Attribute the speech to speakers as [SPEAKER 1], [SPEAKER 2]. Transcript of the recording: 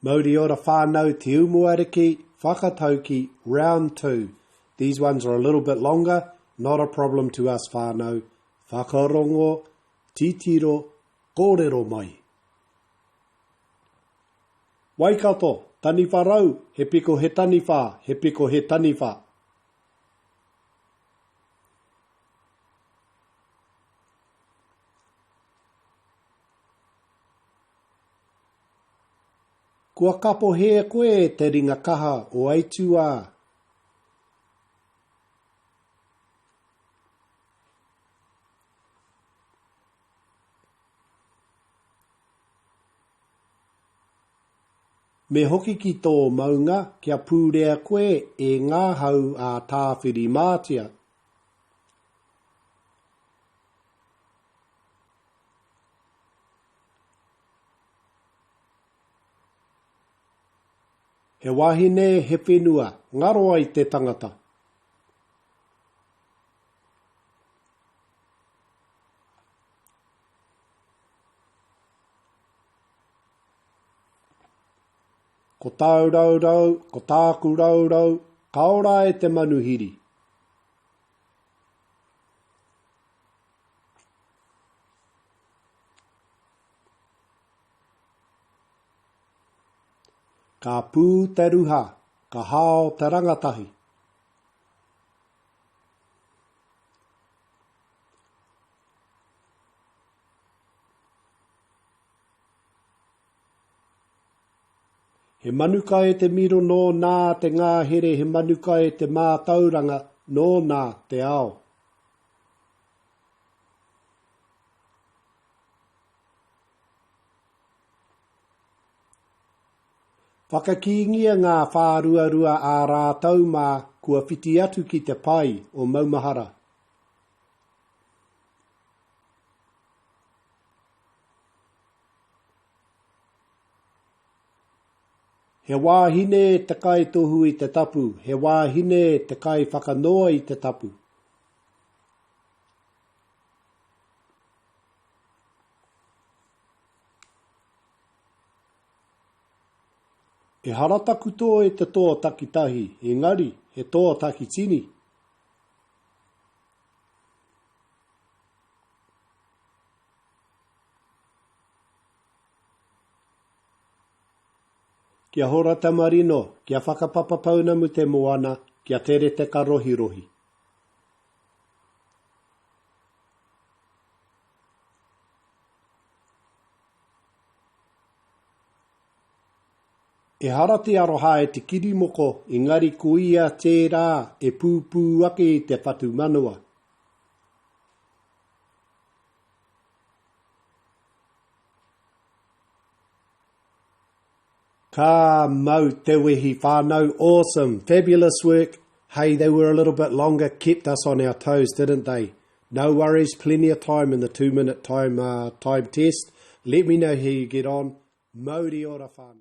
[SPEAKER 1] Mauri ora whānau Te Umuariki, Whakatauki, Round 2. These ones are a little bit longer, not a problem to us whānau. Whakarongo, titiro, kōrero mai. Waikato, Taniwha rau, he piko he taniwha, he piko he taniwha. Kua kapo hē koe e te ringa kaha o aituā. Me hoki ki tō maunga kia pūrea koe e ngā hau a Tāwhirimātea. He wahine, he whenua, ngaro ai te tangata. Ko tāu raurau, ko tāku raurau, ka ora e te manuhiri. Ka pū te ruha, ka hao te rangatahi. He manu kai te miro nōnā te ngahere he manu kai te mātauranga nōnā te ao. Whakakīngia ngā whāruarua ā rātou mā kua whiti atu ki te pae o maumahara. He wāhine te kaitohu i te tapu, he wāhine te kaiwhakanoa i te tapu. Ehara taku toa i te toa takitahi, engari, he toa takitini. Kia hora te marino, kia whakapapa pounamu te moana, kia tere te karohirohi. Ehara te aroha e te kirimoko, engari ko ia tērā e pūpū ake i te whatumanawa. Ka mau te wehi whānau, awesome, fabulous work, hey they were a little bit longer, kept us on our toes didn't they? No worries, plenty of time in the 2 minute time, uh, time test. Let me know how you get on. Mauri ora whānau.